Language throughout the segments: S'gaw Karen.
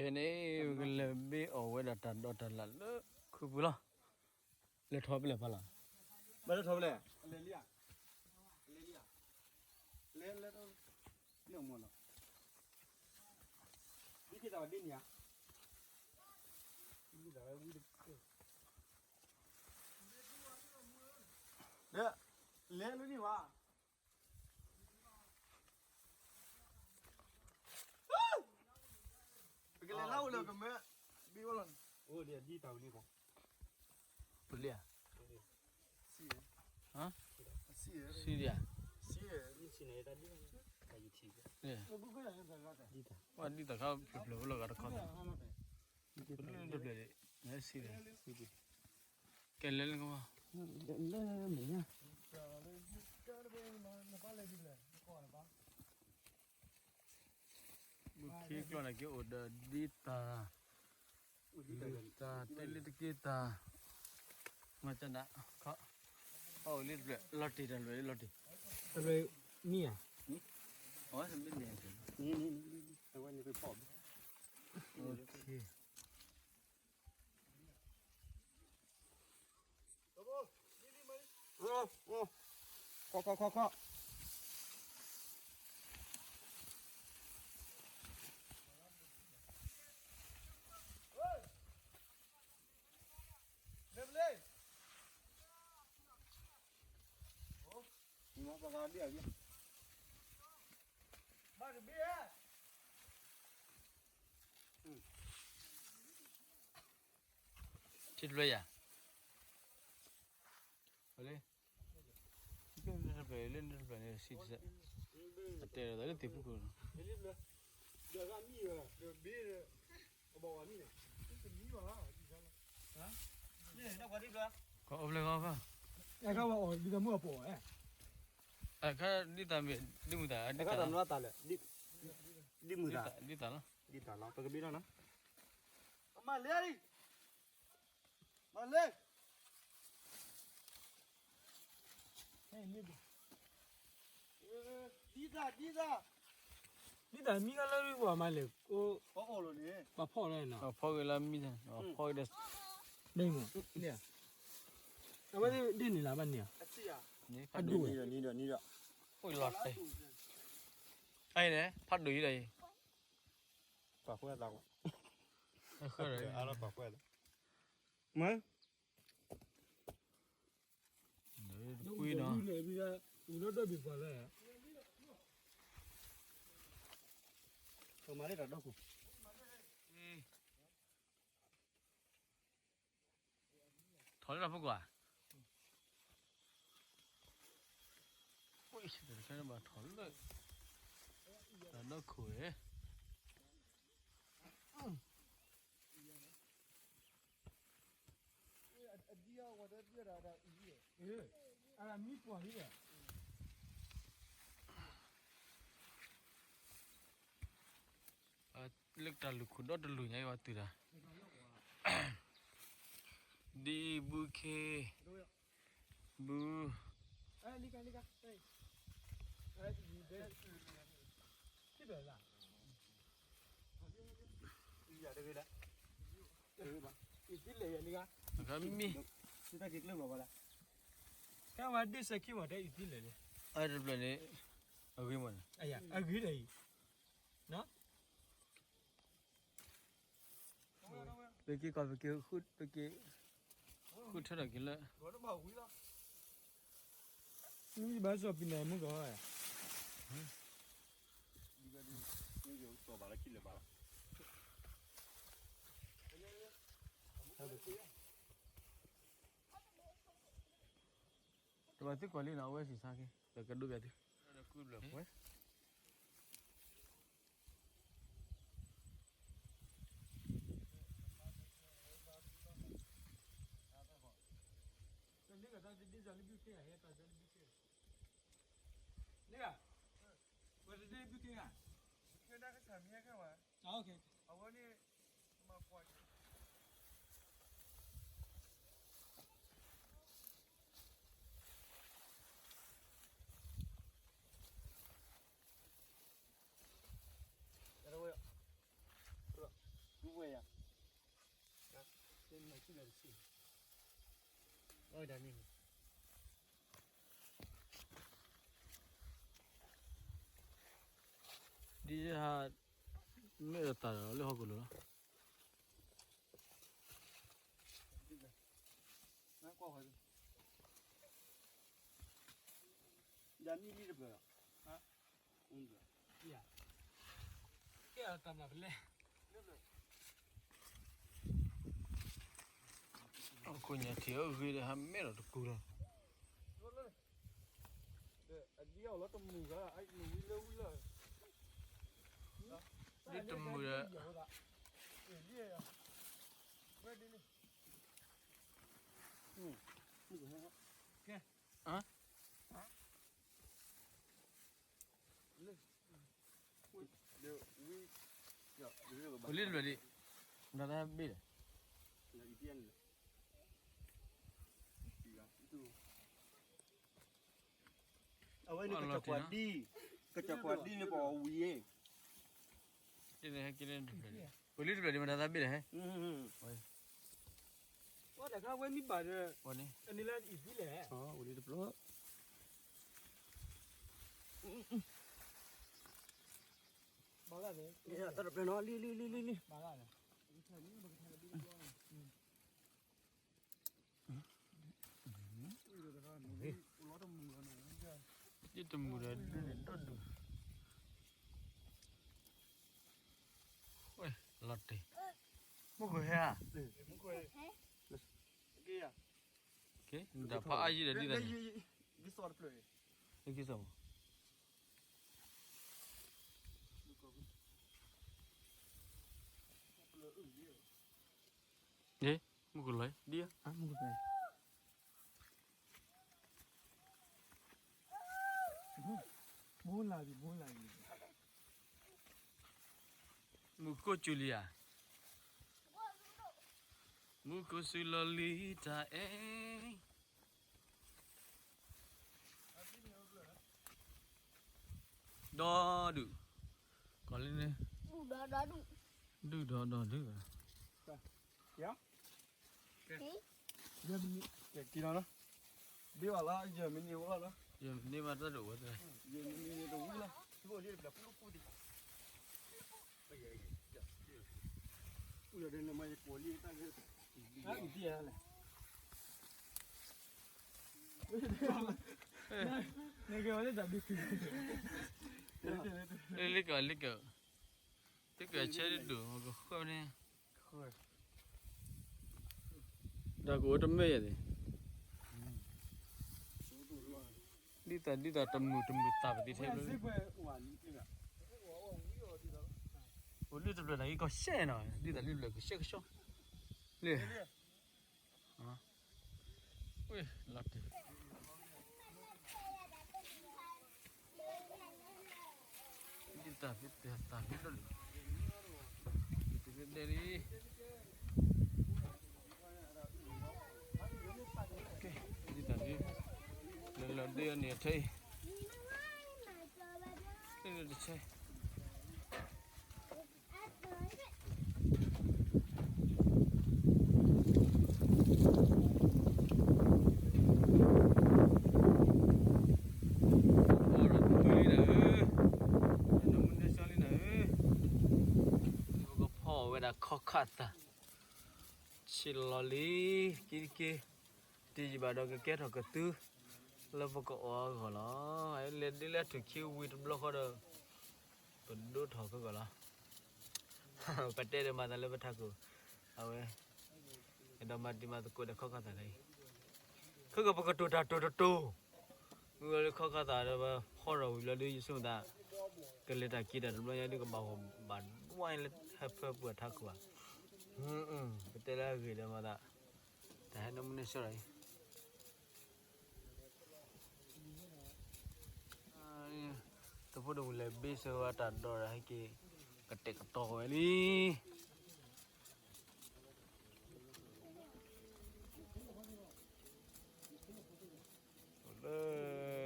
ဖဲန့ၣ် ပကလဲၤဘ့ၣ်အီၣ်ဝဲဒၣ်တၢ်ဒိးတၢ်လၣ်လၢခုပူၤလီၤ. လဲၤထီၣ်ဖဲလဲၣ်ဖးလီၤ. ဘၣ်လဲၤထီၣ်ဖဲလဲၣ်. လဲၤလံဧါ. လဲၤလံဧါ. လဲၤလဲၤထီၣ်. န့ၣ်အမ့ၢ်လီၤ. ဒ်က့ၤတၢ်ဝဲဒ်န့ၣ်ဧါ. ဒ်တၢ်ဝဲဝံၤတက့ၢ်. ဒီး လဲၤလၢန့ၣ်ဝဲ. ပကလဲၤလၢအိၣ်လၢကမၢဘ့ၣ်ဝဲလီၤန့ၣ်. အိၣ်ဒ်အဒ်တၢ်ဝံၤလံမး. ပလံဧါ. ဟါ. စံဒံဧါ. ဝဲဒ်တၢ်ခါဖျၢၣ်ဖျၢၣ်ဝဲလီၤဂာ်တခီန့ၣ်. ပလံတဖျၢၣ်လံ. စံဒံ. ကဲလဲၤလၢကဘၣ်. လၢမ့ၢ်ညါ. ဘုခ့ကျီၢ်န့ၣ်က့ၤအိၣ်ဒီးဒ်တၢ် တၢ်တဲလၢတက့ၢ်တၢ် မၤတၢ်ဒၣ်ခီ အအိၣ်လံတဖျၢၣ် လီၤတံၢ်တၢ်လွဲၢ်လီၤတံၢ် တလွဲၢ်မံဧါ. အဝဲမ့ၢ်န့ၣ် အဝဲန့ၣ်ဖီၣ်ဘၣ်. ခီခီခီခီ ထံတဖျၢၣ်ယၤ လၢန့ၣ်တဖျၢၣ် လၢန့ၣ်တဖျၢၣ်န့ၣ် စံးတစဲး အတဲလီၤသးလၢသ့ၣ်ဖူခိၣ်နီၤ. ကအိၣ်ဖျဲၣ်ဃီဖၣ် အခါ ဒ်တၢ်မ့ၢ် ဒ်မုၢ်သၣ် ဒ်တၢ်လီၤ ဒ်မုၢ်သၣ် ဒ်တၢ်လီၤ ပကဘ့ၣ်နီၤနီၤ မၤလဲၣ် မၤလဲၣ် ဒ်တၢ် ဒ်တၢ် ဒ်တၢ်မံခါလၢပှၤမၤလဲၣ် ပှၤဖီၣ်လီၤနီၤ ဖီၣ်က့ၤလၢမံ ဖီၣ်က့ၤဒီး မ့ၢ်မ့ၢ် အဝဲဒ်န့ၣ်လၢဘၣ်န့ၣ် အဒိၣ် အိၣ်လီၤတဲာ် အံၤန့ၣ် ဖးဒိၣ်အံၤဒီးအံၤ ပာ်ကွဲသးကွၢ် အါထီၣ်ပာ်ကွဲသး မ့ၢ် ကွံနီၤ ပမၤလၢတၢ်ဒီခိၣ် ထီၣ်လၢတၢ်ဖိကွၢ် တၢ်ဒီခိၣ် လၢတၢ်လူၢ်ခိၣ်ဒီတလူၢ်ညါအံၤ ပှၤတုၤတၢ် ဒ်ဘုခ့ ဘု မံ ကဲဝဲဒ်စဲခံမးတဲအံၤသံလဲၣ်န့ၣ် အတဖျၢၣ်န့ၣ် အဂ့ၤမးန့ၣ် အဂ့ၤဒီးအံၤ ပက့ၤကီၢ် ပက့ၤ ပက့ၤ ဃုထၢထီၣ်က့ၤလၢ မ့ၢ်ဘၣ်စီၤပံၤန့ၣ်မုၢ်ကီၢ် တဘၣ်သံကွၢ်လံနီၤ အဝဲစံးဆါက့ၤ ပကဒိပၠးသု ကွဲ ဝဲယၤ, အဝဲဒၣ်န့ၣ် ဒ်ဟါ, မ့ၢ်ဒီးသးဒီးလၢဟီၣ်ခိၣ်လိၤလီၤ. ယၤမံလံတပၢၢ်လီၤ. ကဲတၢ်ဘျၣ်ပလဲ, အခိၣ်ညါထံၣ်အဂ့ၤဒီး ဟးမဲာ်ဒီးတကူလီၤ. ဒ်တမုာ်ဒီး, ပလံတဘျၢၣ်ဒံး, နတၢ်ဘ့ၣ်ဒီး အဝဲန့ၣ်ကစၢၢ်ကွၢ်ဒံ, ကစၢၢ်ကွၢ်ဒံန့ၣ် ပအီၣ်ဝံၤ, ပလံတဘျၢၣ်ဒံး မတၤသးဘ့ၣ်ဒီးဟဲ, ဝဲတခါဝဲမ့ၢ်ဘၣ်ဒီး, အန့ၣ်လၢအံၤဒ်လဲၣ်, ဝံၤလံတဘျီ, တၢ်တပျၢၢ်နီၤ, လံ လံ လံ လံ လံ, ဒ်တမုာ်ဒီးဒုးန့ၣ်ဒီဒူၣ်, ဝဲလီၤတ့ၢ်, မူခိၣ်ဟဲဧါ, နတၢ်ဖးအါယံၤဒီးဒ်သိးန့ၣ်, ကစီၣ်မး, မူခိၣ်လီၤ, ဒ်ဧါ, မူခိၣ်စူၤလံဧါ, မူခိၣ်စူၤလီၤလံတၢ်အဲၣ် ဒီဒူၣ်, ကီၤလံန့ၣ်, ဒုၣ်ဒီဒီဒုၣ်, က့ၤလီၤနီၤ, ဒ်ဘၣ်လီၤ ယဲၢ်မံးနံးအိၣ်လီၤနီၤ, ယဲၢ်မံးနံးမးတၢ်တအိၣ်ဝဲ, ယဲၢ်မံးနံးတဝံၤလီၤ, အိၣ်ဒီးနမ့ၢ်ယကိးလံတၢ်ဂ့ၢ်, လ့ကလ့က, လ့က, လ့ကဆဲဒိၣ် ကဃၢန့ၣ်, ဒီးကအိၣ်တမ့ၢ်ယဲၢ်န့ၣ်, ဒ်သိးဒ်သိးတမုာ်တမုာ်သးပသံထဲ, အိၣ်လၢတဘျၢၣ်တၢ်ဂ့ၢ်ကီၢ်စဲၣ်နီၤ, ဒ်သိးလၢတဘျၢၣ်ကဆှဲကဆှီ, လၢ ဝ့ၢ်လီၤတ့ၢ်, ဒ်တၢ်ဖံးတၢ်မၤလီၤ, ဒ်တၢ်ဒ်, လၢလီၤဒ့အန့ၣ်အထဲအံၤ, တဆဲ အိၣ်ဒီးတမုာ်လံနၤဧၢ, နမုၢ်နံၤဆၢလံနၤဧၢ, ပကဖီၣ်ဝဲဒၣ်ခီၣ်ခၣ်သး, ဆံးလီၤလံ, က့ၤတက့ၢ်, တယံာ်ဘၣ်ဒီးကကဲထီၣ်ကသု လၢပကအီၣ်အဂီၢ်လီၤ. လဲၤဒ်လဲၣ်ထူၣ်ခံဝံၤတဘျီဃီဒီး ပဒိၣ်ထီၣ်ခဲကီၢ်လီၤ. ပတဲဒီးမၤသးလၢပထးခိၣ်, အဝဲ အဲၣ်ဒိးမၤတံၤမၤသကိးဒီးခီၣ်ခၣ်သးန့ၣ်, ခဲကီၢ်ပကတိၤတၢ်တိၤတတိၤ, မ့ၢ်ဝဲလၢခီၣ်ခၣ်သးဒီးပဖီၣ်ထီၣ်ဝံၤလီၤဒုး ယဆိကမိၣ်သး ကလဲၤတၢ်က့ၤတၢ်တဘျီညါဒုး ကဘၣ်ဟီၣ်ဘၣ်ဝါလၢဟၢဖၢပှၤထးခိၣ်ဘၣ်. ပတဲလၢအဂ့ၢ်ဒီးမၤသး, တၢ်ဟဲနမုၢ်နံၤဆၢလီၤအံၤ တဖိဒိၣ်မုၣ်လဲၤဘ့ၣ်ဆၢဝဲတၢ်ဒီးဒီးဟဲက့ၤ ကတဲာ်ကတီၤဝဲလံ. လ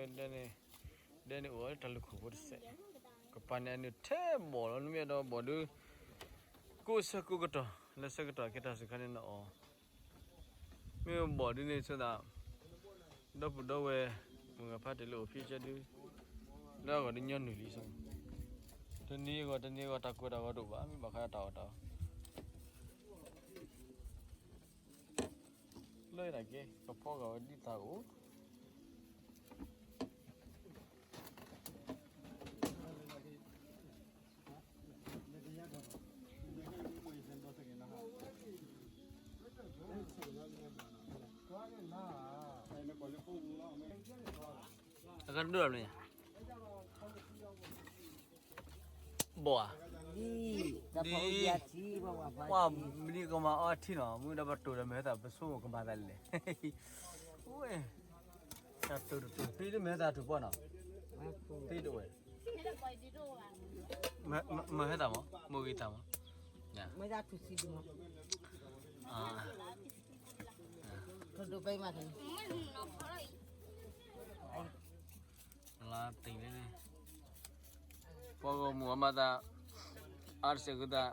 ၢ ဒဲန့ၣ် ဒဲန့ၣ်အိၣ်ဝဲတၢ်လုၢ်ခိၣ်ဖိတစဲး, ကပၤန့ၣ်အနုာ်ထဲဘီၣ်လီၤ နမ့ၢ်အဲၣ်ဒိးဘီၣ်ဒုး ကိးဆၢကိးကတီၢ် လၢဆၢကတီၢ်ခဲတၢ်စူၤခါန့ၣ်နအီၣ်, မ့ၢ်ဘီၣ်ဒ်န့ၣ်ဆိသး, ဒီပုၢ်ဒီဝဲၢ် မုၢ်ဂၤဖါတံၢ်လၢအိၣ်ဖံကၢဒု, လၢအဂီၢ်ဒ်ညီနုၢ်လံဆိ, တနံၤအဂီၢ်တနံၤအဂီၢ် တၢ်ကိၢ်တၢ်ဂီၤတအိၣ်ဘၣ် မ့ၢ်ဘၣ်ဃးတၢ်အီၣ်တၢ်အီ လၢနက့ ကဖီဂာ်ဝဲဒ်သးအိၣ် အကဒိၣ်မ့ၢ်, ဘီၣ်ဧါ, ဒ်, ပှၤမနုၤကမၤအီထံနီၤ မ့ၢ်ဒီးပတိၢ်ဒီးမဲာ်သၣ်ပဆိကမၤသးလဲၣ်, ဝဲ, တၢ်တိၢ်တတိၢ်ဖံးလၢမဲာ်သၣ်ထူၣ်ပှၢ်နီၤ, ဖံးတအိၣ်ဝဲ, မဟဲသးမး မ့ၢ်ဂ့ၤသးမး, မဲာ်သၣ်ထူၣ်ဆံးဒံးမး, ထိၣ်ဒိၣ်ပဲမး, လါတ့ၢ်န့ၣ်, ပှၤဂီၢ်မုၢ်အမၤသး, အါတစဲးကသး,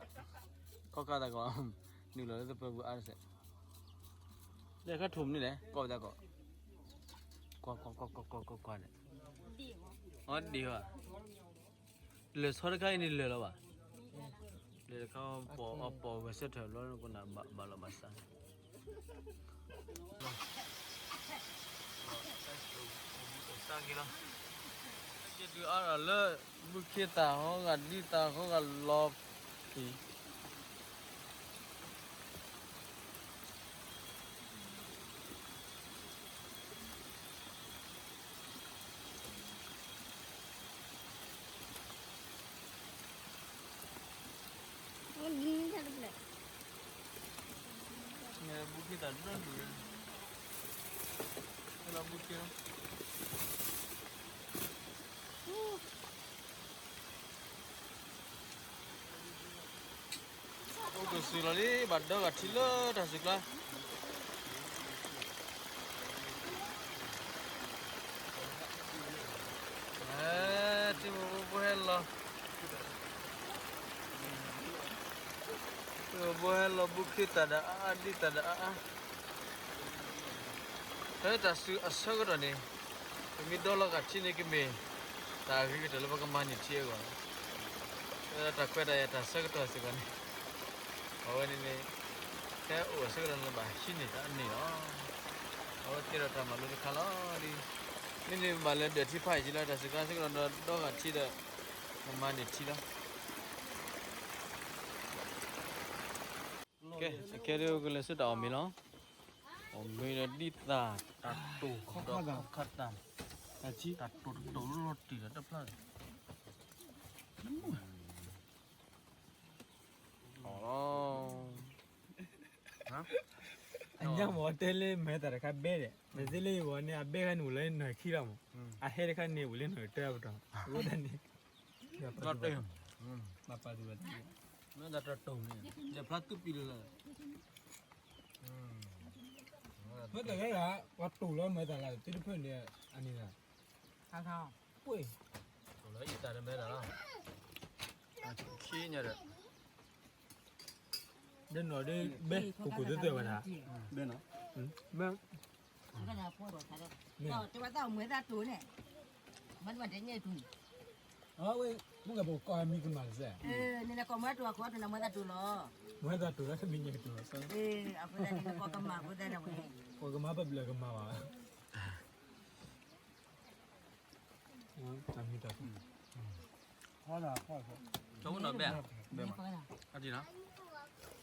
ခီၣ်ခါသးကီး, နုာ်လီၤလၢသပၢၤပူၤအါတစဲး, လဲၤခါထူၣ်မနုၤလဲၣ် ကီၢ်ပသးကီး, ကွၢ်ကွၢ်ကွၢ်ကွၢ်ကွၢ်ကွၢ်ကွၢ်န့ၣ်, အီဒံးဘၣ်, လဲၤဆီတခါအံၤန့ၣ်လဲၤလီၤဘၣ်, လဲၤတခါပီၢ်အီၣ်ပီၢ်ဂဲၤဆၢထၢၣ်ဘျီန့ၣ် ကနၣ်ဘၣ်လီၤဘၣ်စး စးက့ၤလီၤ, က့ၤတုၤအါထီၣ်လၢ ဘူၣ်ခ့သၣ်ဟီဂာ်ဒံသၣ်ဟီဂာ်လီၤဖံး န့ၣ်ဘူၣ်ခ့သၣ်ဒိၣ်ဒိၣ်, ဟဲလီၤဘူၣ်ခ့လီၤ, အိၣ်ကစုာ်လီၤလံ ဘၣ်ဒီဂၤထံလၢတၢ်စုာ်ကျါ ထံမိၢ်ဖိဟဲလီၤ, ထံမိၢ်ဖိဟဲလီၤ ဘူၣ်ခ့သၣ်ဒီးအါအါ ဒံသၣ်ဒီးအါအါ, ဖဲတၢ်စုာ်အဆၢကတီၢ်န့ၣ် ပမ့ၢ်ဒီလီၤဂာ်ထံန့ၣ်ကမ့ၢ် တၢ်အဂ့ၤကတၢၢ်လၢပကမၤန့ၢ်ထံအဂီၢ်လီၤ. တၢ်ခွဲးတၢ်ယာ်တၢ်ဆၢကတီၢ်စ့ၢ်ကီးန့ၣ် အဝဲန့ၣ်န့ၣ် ဖဲအိၣ်အဆၢကတီၢ်န့ၣ် ဘၣ်ဟံးန့ၢ်တၢ်အန့ၣ်လီၤ. အဝဲကဲထီၣ်တၢ်မၤလိတခါလီၤ. ဒ်န့ၣ်န့ၣ် မ့ၢ်လၢဒၢးထံဖးအံၤလီၤ တၢ်စူၤခါဆၢကတီၢ်ဒီး ဒီဂာ်ထံဒီး ကမၤန့ၢ်ထံလီၤ. ကဲ အခဲဒုးကလဲၤဆူတၢ်အီၣ်မ့ၤလီၤ. အီၣ်မ့ၤဒီးဒံသၣ် တၢ်တိၢ်ဒီးခီၣ်ခါတၢ်, တၢ်တိၢ်တတိၢ်လီၤတံၢ်ဒီးတဖျၢၣ်, အီၣ်လီၤ. အညါမ့ၢ်အတဲလၢမဲာ်သၣ်တခါဘဲဒဲး မ့ၢ်သ့လၢယဂီၢ်န့ၣ် အဘဲခါန့ၣ်အိၣ်လၢနၢ်ခံလီၤမး, အဟဲတခါန့ၣ်အိၣ်လၢနၢ်တၢပတီၢ်, အဃိသတးန့ၣ် လီၤတံၢ်, မ့ၢ်တၢ်တိၢ်န့ၣ် လဲၤဖျါသူပံၤလၢ်လၢ်, မ့ၢ်တၢ်လၢ ပှၤတိၢ်လီၤမဲာ်သၣ်လၢ သ့ၣ်တဖျၢၣ်န့ၣ် အန့ၣ်လီၤ, တိၢ်လီၤအံၤတၢ်တမဲာ်သၣ်လီၤ, ခံညါဒီး ဒ်နီၢ်ဒ်ဘဲ ကိၢ်ကိၢ်သၢသၢဝဲဒၣ်, ဘဲနီၤ, ဘဲ, တဲဝဲသးမဲာ်သၣ်တိၢ်န့ၣ်, မ့ၢ်တမ့ၢ်တဲညဲၣ်တူၢ်, အဝဲ မ့ၢ်ကဘီကီၢ်မံၤကမၣ်စဲး, န့ၣ်လၢကီၢ်မ့ၢ်တိၢ်အခိၣ်အတိၢ်န့ၣ် မဲာ်သၣ်တိၢ်လီၤ, မဲာ်သၣ်တိၢ်လီၤ မ့ၢ်ညဲၣ်တိၢ်လီၤ, အဃိသတးန့ၣ် ကီၢ်ကမၣ်အဃိသတးန့ၣ်ဝဲ, ကီၢ်ကမၣ်ပဘျၢကမၣ်ဘၣ် တၢ်မံၤတၢ်ဖှိၣ်, ဖီလာ်ဖီလာ်, ကၠီဝဲနီၤဘဲ, ဘဲမး, အဒံနီၤ,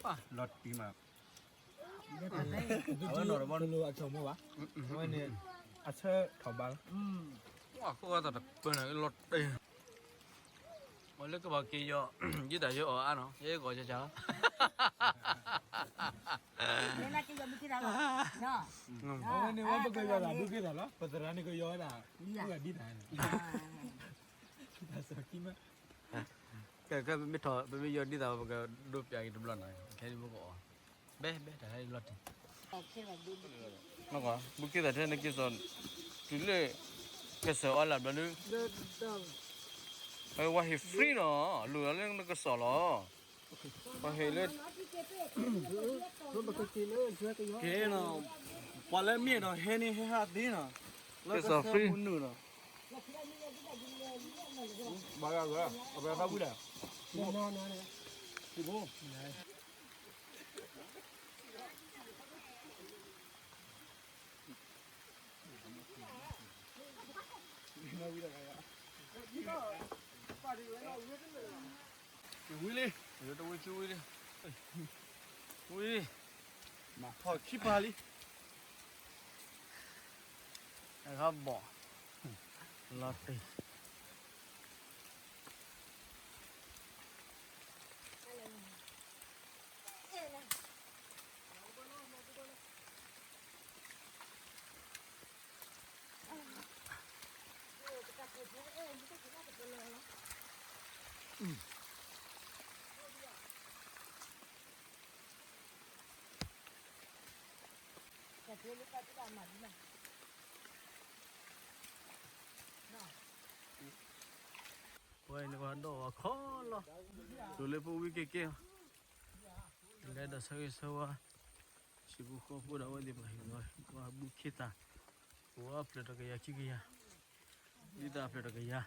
ပၢ်လီၤတံၢ်မး, အဝဲနီၤတဘီတလိၤအကၠီၤမိၢ်ဘၣ်, အဝဲန့ၣ် အဆၢထီၣ်ဘးလီၤ, ပှၤဃိသတးတပၢၢ်န့ၣ်လီၤတံၢ် မ့ၢ်လၢကဘၣ်က့ၤယီၤ, ယတၢ်ယီၤအီၣ်အါနီၤ, ယဲကီၢ်ကၢ်ကၢ်လီၤ, မ့ၢ်လၢက့ၤယီၤမ့ၢ်က့ၤတၢ်လီၤ, အဝဲန့ၣ်ဝဲပကယီၤဒၣ်ဒုးက့ၤတၢ်လီၤ, ပသရၣ်န့ၣ်ကယီၤဝဲဒၣ်, ဒ်တၢ်န့ၣ်, တၢ်စၢ်ခံမး, ကဲ ပမ့ၢ်ထီၣ် ပမ့ၢ်ယီၤဒ်သၣ် ပကဒိးပျးက့ၤတဘျီနီၤ, ခဲအံၤပကအီၣ်, ဘဲ ဘဲ တၢ်ခဲအံၤလီၤတံၢ် နကွၢ် ဘူးက့သးထဲနက့ၤစိာ်, တုၤလၢ ကစၢၢ်အီလၢ်ဘျီဒုး, အဝဲဟ့ၣ် free နီၤ, လိၣ်လီၤလၢနကစီၣ်လီၤ, ပှၤဟဲလၢ ကဲနီၤ, ပှၤလၢမ့ၢ်ဒီးဟဲန့ၣ် ဟဲဟးသ့နီၤ, လၢကစၢၢ်မုၢ်နုာ်နီၤ, ဘၣ်ဂၤဂၤ အပှၤသးဝံၣ်လဲၣ်, ဝံၤလံ, တဝံၤဆူဝံၤလံ, ဝံၤလံ, ထီၣ်ခံပၤလံ, အခါဘီၣ်, လီၤတံၢ် ပှၤန့ၣ်ပှၤဒီးအခီလီၤ, ဒိးလၢပဝံၣ်ကဲကဲအီၤ, လဲၤဒီးဆၢဂ့ၤဆၢဝါ, ဟံၣ်ဖိဃီဖိဒီးအဝဲသ့ၣ်ပှၤဟံၣ်လီၤ, ပှၤဘူးခ့သၣ်, ပဝဲဖျၢၣ်တကယၤခံကယၤ, ဒ်သၣ်ဖျၢၣ်တကယၤ,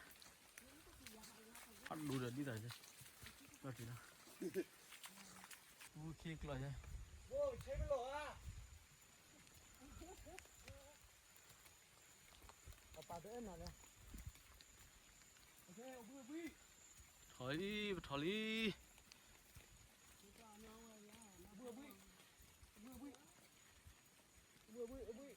ဖးဒိၣ်ဒီးဒ်သၣ်, လီၤတံၢ်လီၤ, ဘူးခ့ကျီၢ်ယဲ ထီၣ်လံ, ပထီၣ်လံ, ဘှံးဘှံး,